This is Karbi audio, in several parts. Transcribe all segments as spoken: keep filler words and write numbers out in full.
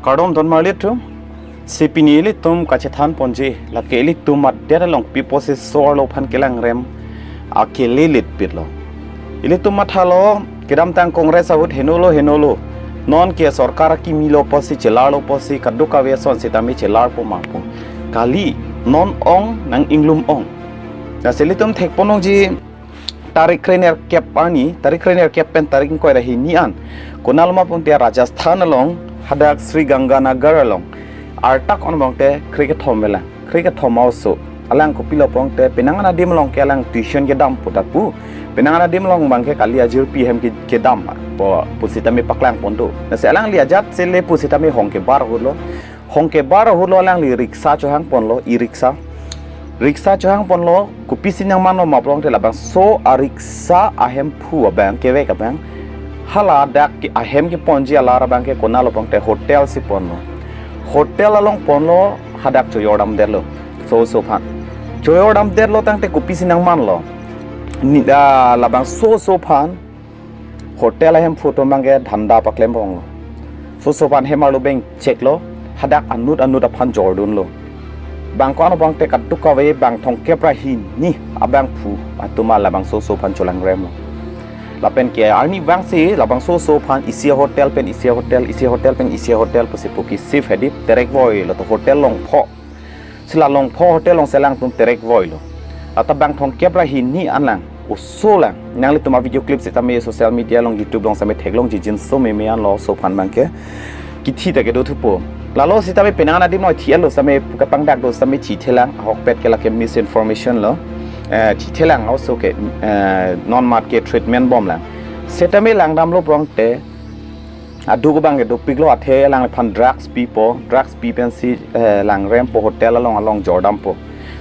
Kardom don marli atum, si pini ilitum kachethan ponji, lake ilitum adet along pi pusi so-arlo aphan kelangrem akele litpitlo. Ilitum mathalo, kedamtang Congress ahut henolo henolo. Non ke sorkar akimi lo pusi chelarlo pusi kadokave ason sitame chelarpo ma pu. Kali, non ong nang inglum ong. Lasi ilitum thekpon longji tarik krenerkep arni, tarik krenerkep pen tarik ingkoi ra hini an. Konat ma pulote Rajasthan along hadak Sri Ganganagar along arta ko-an pulote krekethom avelang, krekethom a-oso. Alang kopilo pulote penang an adim along ke alang tuition kedam pu ta pu. Penang an adim along abangke kali ajirpi ahem ke kedam pu, pusitame paklang pon do. Lasi alangli ajat si le pusitame hong kebar ahutlo. Hong kebar ahutlo alangli rickshaw chohang ponlo, e-rickshaw. Rickshaw chohang ponlo, kopisi nangmanlo ma pulote labangso a-rickshaw ahemphu abang kevek abang. Hala dak ke ahem keponji alar abangke konatlo pulote hotel si ponlo. Hotel along ponlo hadak choyordamdetlo, so-oso aphan. Choyordamdetlo tangte kopisi nangmanlo. Ni, ah, labangso-oso aphan hotel ahemphu atum abangke dhanda paklem pon longlo. So-oso aphan hem arlo beng cheklo, hadak anut anut aphan jordunlo. Bang ko-an pulote kadokave bang thomkep ra hini abangphu atum labangso-oso aphan cholangremlo. Lapen ke arnivang si labangso-oso aphan isi hotel pen isi hotel, isi hotel pen isi hotel pusi pu ke shift hedi terek voilo to hotel longpho. Si la longpho hotel along si alangtum terek voilo. Lata bang thomkep ra hini an lang, oso lang. Nanglitum a-video clip sitame social media along, YouTube along sitame theklongji jinso meme an lo, oso aphan abangke kithi ta kedo thupo. Lalo sitame penang an adim noi thi-etlo sitame kapangdak do sitame thithelang, ahokpet ke lake misinformation lo. Eh, thithelang oso ke, eh, non mat ke treatment bomlang. Sitame langdamlo pulote aduk abangke dopiklo, athe alangphan drugs pipo, drugs pi pensi, eh, langrempo, hotel along along jordampo.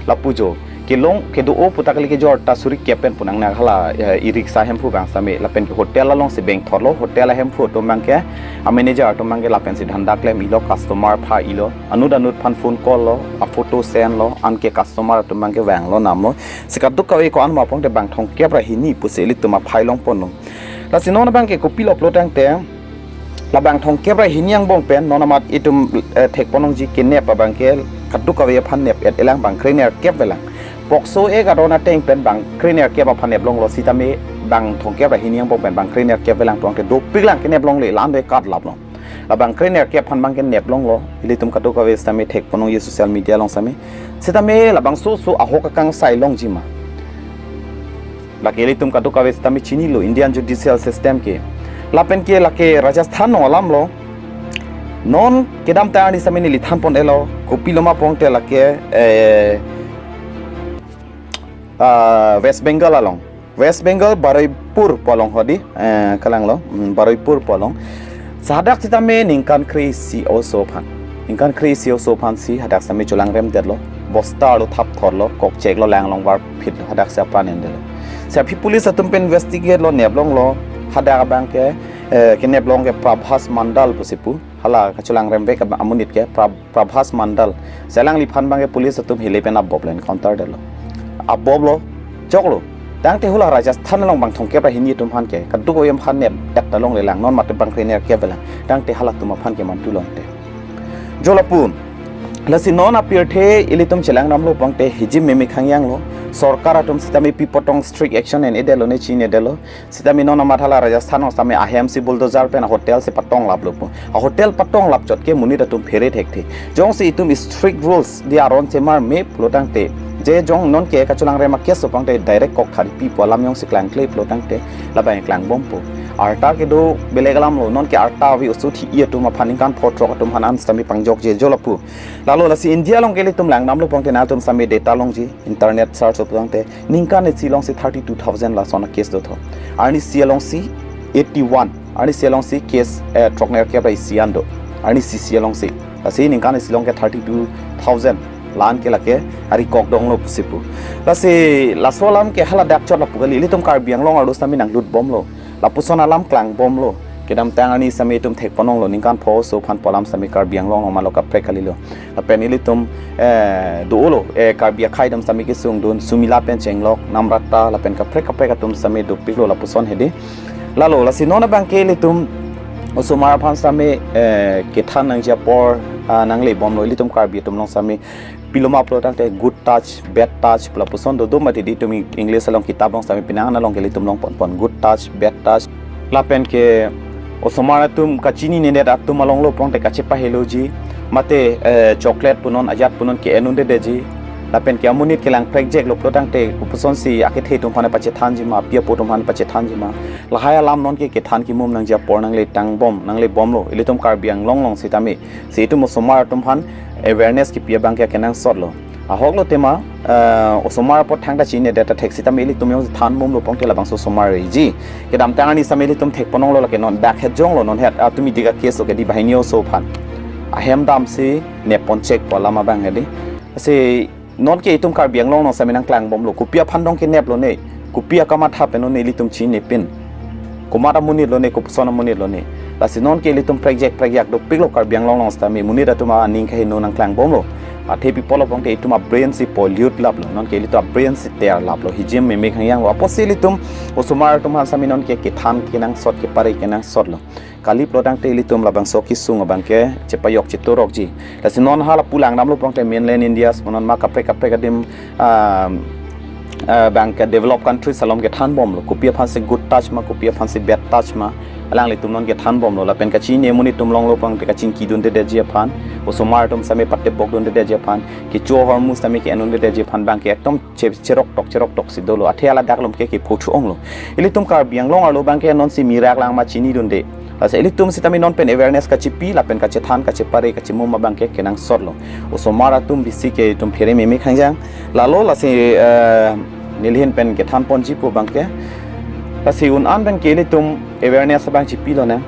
Lapu jo kelong kedo-o pu ta kali kejor ta suri kep pen pu nangne hala, eh, e-rickshaw ahemphu abang sitame lapen ke hotel along si bengthorlo, hotel ahemphu atum abangke, a-manager atum abangke lapen si dhanda klem-ilo, customer pha-ilo, anut anut aphan phone call lo, a-photo send lo, anke customer atum abangke vanglo namlo. Si kadokave ko-an ma pulote bang thomkep ra hini pusi ilitum aphai long ponlo. Lasi non abangke kopilo pulo tangte, labang thomkep ra hini angbong pen non amat itum, eh, thekpon longji kenep abangke kadokave aphan nep-et avelang, bang krenerkep avelang. POCSO Act aron ateng pen bang krenerkep aphan nep longlo sitame bang thomkep ra hini angbong pen bang krenerkep avelang pulote dopiklang kenep longle, la-an do kat lap long. Labang krenerkep aphan abangke nep longlo, ilitum kadokave sitame thekpon longji social media along sitame. Sitame labangso-oso ahok akangsai longji ma. Lake ilitum kadokave sitame chinilo Indian judicial system ke. Lapen ke lake Rajasthan along alam lo. Non kedamtang arni sitame neli than pon-etlo. Kopilo ma pulote lake, eh, ah, West Bengal along. West Bengal Baruipur pu along hedi, eh, kalanglo, mm, Baruipur pu along. Si hadak sitame ningkan kre-isi oso aphan. Ningkan kre-isi oso aphan si hadak sitame cholangremdetlo. Bosta arlo thapthorlo, kokcheklo, lang along varphitlo, hadak si apran endetlo. Si aphi police atum pen investigate lo, nep longlo, hadak abangke, eh, kenep long ke Prabhas Mandal pusi pu. Hala kacholangrem vek amonit ke Prab-, Prabhas Mandal. Si alangliphan abangke police atum hile pen abop lo, encounter detlo. Abop lo, choklo. Tangte hala Rajasthan along bang thomkep ra hini atum aphan ke kadokave aphan nep-et ta longlelang, non mate bang krenerkep avelang. Tangte halatum aphan ke mantu longte. Jo lapu. Lasi non apirthe ilitum chelangdamlo pulote hijim meme khangyang lo. Sorkar atum sitame pi potong strict action en-edetlo ne chinedetlo. Sitame non amat hala Rajasthan along sitame ahem si bulldozer pen a-hotel si patonglaplo pu. A-hotel patonglap chot ke monit atum phere thekthe. Jongsi itum strict rules di aron chemar me pulo tangte, je jong non ke kacholangrem a-case pulote direct kok thari pipo alam jongsi klangkle pulo tangte labang klangbompo. Arta kedo belek alam lo, non ke arta ave oso thi-i atum aphan ningkan pho throk atum aphan an sitame pangjokje jo lapu. Lalo lasi India along ke ilitum langdamlo pulote nangtum sitame data longji, internet search pulote ningkan isi along si thirty-two thousand lason a-case dotho. Arnisi along si eighty-one. Arnisi along si case, eh, throknerkep ra isi an do. Arnisi isi along si. Lasi ningkan isi along ke thirty-two thousand la-an ke lake ari kok donglo pusi pu. Lasi laso alam ke hala dak chot lapu kali, ilitum Karbi Anglong arlo sitame nanglutbomlo. Lapuson alam klangbomlo. Kedamtang arni sitame itum thekpon longlo, ningkan pho oso aphan pu alam sitame Karbi Anglong along malo kaprek kalilo. Lapen ilitum, eh, dolo, eh, Karbi akhei atum sitame kesung dun, Sumila pen chenglok, Namrata, lapen kaprek kaprek atum sitame dopiklo lapuson hedi. Lalo, lasi non abangke ilitum Osomar aphan sitame, eh, kethan nangji apor, ah, nanglebomlo, ilitum Karbi atum along sitame piloma pulo tangte good touch, bad touch, lapuson dodom mati di, itum English along kitab along sitame penang along ke ilitum longponpon, good touch, bad touch. Lapen ke osomar atum kachininedet atum along lo pongte kachepaheloji, mate, eh, chocolate punon, ajat punon ke-en undedetji. Lapen ke amonit kelang prekjeklo pulo tangte kopuson si akethe atum aphan pachethanji ma, api apo atum aphan pachethanji ma. Lahai alam nonke kethan kimum nangji apor nangletangbom, nanglebomlo, ilitum Karbi Anglong along sitame. Si itum osomar atum aphan awareness kipi abang ke kenangsotlo. Ahoklo tema, eh, osomar apot thangta chininedet ta thek sitame ilitum jongsi thanmumlo pongte labangso osomar reji. Kedamtang arni sitame ilitum thekponlonglo, lake non dak het jonglo, non het atum idik a-case lo ke di banghini oso aphan. Ahem damsi nepponchekpo alam abang hedi. Si nonke itum Karbi Anglong along sitame nangklangbomlo. Kopi aphan dong keneplone, kopi akamatha penlone ilitum chinepin. Komat amonitlo ne, kopuson amonitlo ne. Lasi nonke ilitum prekjek prekjak dopiklo Karbi Anglong along sitame, monit atum aning kaheno nangklangbomlo. Athe pi apotlo pongte itum a-brain si pollute laplo, nonke ilitum a-brain si terlaplo. Hijim meme khangyanglo. Apotsi ilitum osomar atum aphan sitame nonke kethan kenangsot, kepare kenangsotlo. Kali pulo tangte ilitum labangso kesung abang ke chepajok chetorokji. Lasi non hala pu langdamlo pongte mainland India, monon ma kaprek kaprek adim, ah, ah, abang ke developed countries along kethanbomlo. Kopi aphansi good touch ma, kopi aphansi bad touch ma, alanglitum nonke thanbomlo. Lapen kachini amonit atum along lo pongte kachingkidundedetji aphan, osomar atum sitame patepokdundedetji aphan, kecho ahormu sitame ke-en undedetji aphan abang ke ekdom che-, cheroktok cheroktok si dolo. Athe haladak along ke kepho thu-onglo. Ilitum Karbi Anglong arlo abang ke nonsi mirak lang ma chinidunde. Lasi ilitum sitame non pen awareness kachipi, lapen kachethan, kachepare, kachimum abang ke kenangsotlo. Osomar atum bisi ke itum phere meme khangjang. Lalo lasi, eh, neli ahin pen kethanponji pu abang ke. Lasi un-an pen ke ilitum awareness abang chipilonang.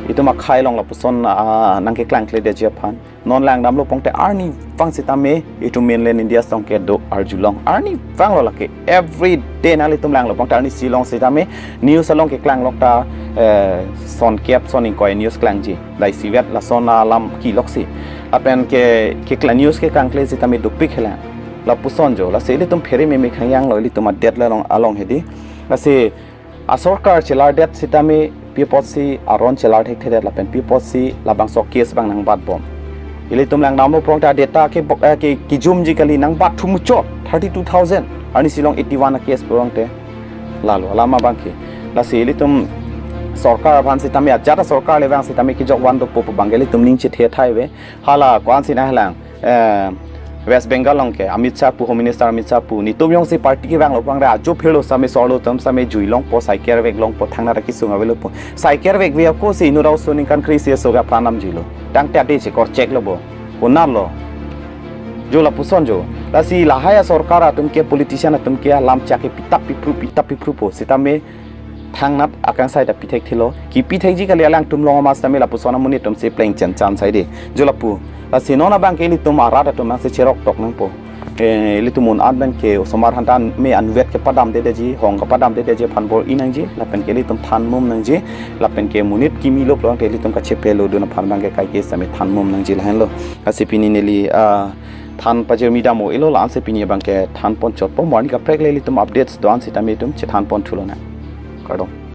Itum akhei along lapuson, ah, nangkeklangkledetji aphan. Non langdamlo pongte arnivang sitame itum mainland India along ke do arjulong. Arnivanglo lake. Every day nanglitum langlo pongte arnisi along sitame news along keklanglok ta, eh, son kep son ingkoi news klangji. Dai sivet lason alam kiloksi. Lapen ke, keklang news keklangkle sitame dopik helang. Lapuson jo. Lasi ilitum phere meme khangyanglo ilitum adet along, along hedi. Lasi asorkar chelardet sitame pi apotsi aron chelar thekthedet lapen pi apotsi labangso case abang nangbatbom. Ilitum langdamlo pongte data ke bok, eh, ke kijumji kali, nangbat thu muchot thirty-two thousand. Arnisi along eighty-one a-case pongte. Lalo alam abang ke. Lasi ilitum sorkar aphan sitame ajat asorkar le vang sitame kejok van dopo pu abang ke ilitum ning chethe thai ave. Hala ko-ansi nanghelang, eh, West Bengal along ke Amit Shah pu, Home Minister Amit Shah pu, netum jongsi party kevanglo pangre ajo phirlo sitame sorlo atum sitame juilongpo, saiker veklongpo, thangnat akesung avelopo. Saiker vekve ako si inut aoso ningkan kre-isi aso ke apran damjuilo. Tangte ade chekorcheklo bo. Konatlo. Jo lapuson jo. Lasi lahai asorkar atum ke, politician atum ke alam chak ke pitap piphru, pitap piphrupo. Sitame thangnat akangsai ta pithekthelo. Kipithekji kali alangtum along amas tame lapuson amonit atum si plengchen chan sai de. Jo lapu. Lasi non abang ke ilitum arat atum angse cheroktok nangpo. Eh, ilitum un-an pen ke osomar aphanta me anvet kepadamdedetji, hong kepadamdedetji aphan bor-i nangji, lapen ke ilitum thanmum nangji, lapen ke monit kimi lo pulote ilitum kachepelodun aphan abang ke kaike sitame thanmum nangji lahenlo. Lasi pini neli, ah, than pajirmi dam-o ilo, la-ansi pini abang ke thanponchotpo, mo arni kaprek le ilitum updates do-an sitame itum chethanponthulonang. Kardom.